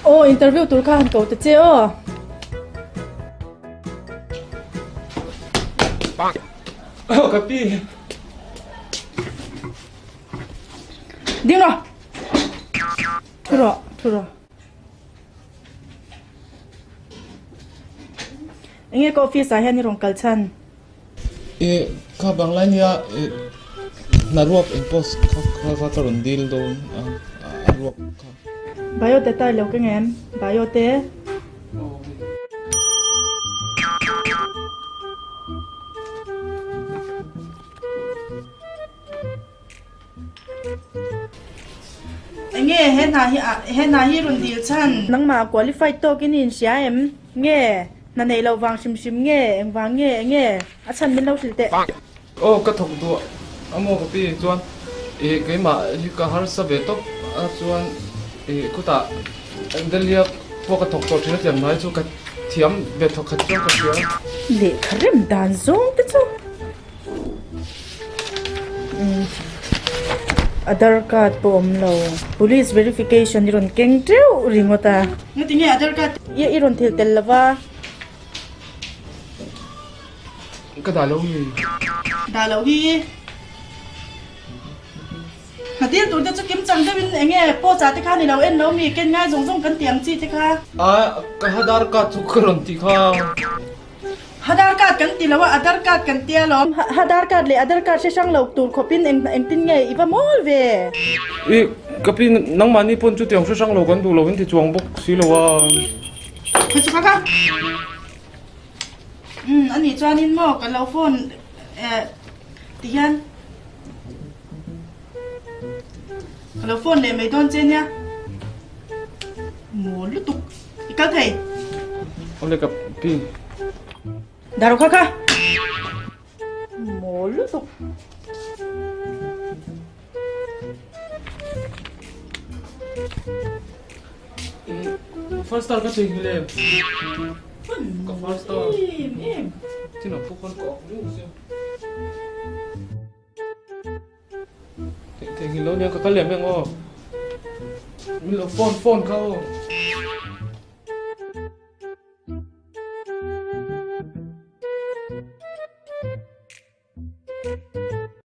Aw interview tur kha han ko ta che aw. Aw ka pi. Ding rawh. Thu rawh, thu rawh. Enge ka office ah hian i rawn kal chhan? E kha banglai nia e hna ruak eng post kha kha kha ka rawn dil dawn a a ruak kha. Bio data i lo keng em? Bio te. Enge he hna hi ah he hna hi rawn dil chhan? Nangmah qualified tawk in i inhria em? Nge hna neih loh vang hrim hrim nge engvang nge enge a chhan min lo hrilh teh. Aw ka thawk duh a maw ka pi chuan ih keimah hi ka harsa ve tawp a chuan ih khutah Delhi-a pawh ka thawk tawh thin a tiang hnai chu ka thiam ve thawk khat chuan ka hria. Lehkha rem dan zawng te chu. Aadhar card pawh awm lo police verification i rawn keng teuh ringawt a. Ngati nge Aadhar card i rawn thil tel lo va? Ka dah lo mi. Dah loh hi. Hnatir tur te chu kim chang deuhin eng nge pawh chah te kha ni lo en lo mi ken ngai zawng zawng kan tih ang chi te kha. A ka Aadhar card chu ka rawn tih kha. Hadar card kan ti lo a, Adhar card kan tia lawm. Hadar card leh Adhar card hre hrang lo tur khawpin eng engtin nge i va mawl ve? I ka pi nangmahni pawn chutiang hre hrang lo kan duh lo in ti chuang bawk si lo a. Kha chu kha kha. Umm anih chuanin maw ka lo phone eh ti hian ka lo phone leh mai dawn che nia. Mawl lutuk. I kal thei. Awle ka pi. Daro kha kha. Mawl lutuk. First star ka thei hi le. Ka first star. Em em. Chin ang pukon ko ak lu sia. Theihnghilh lo nia ka kal leh mai ang aw. Min lo phone phone kha aw.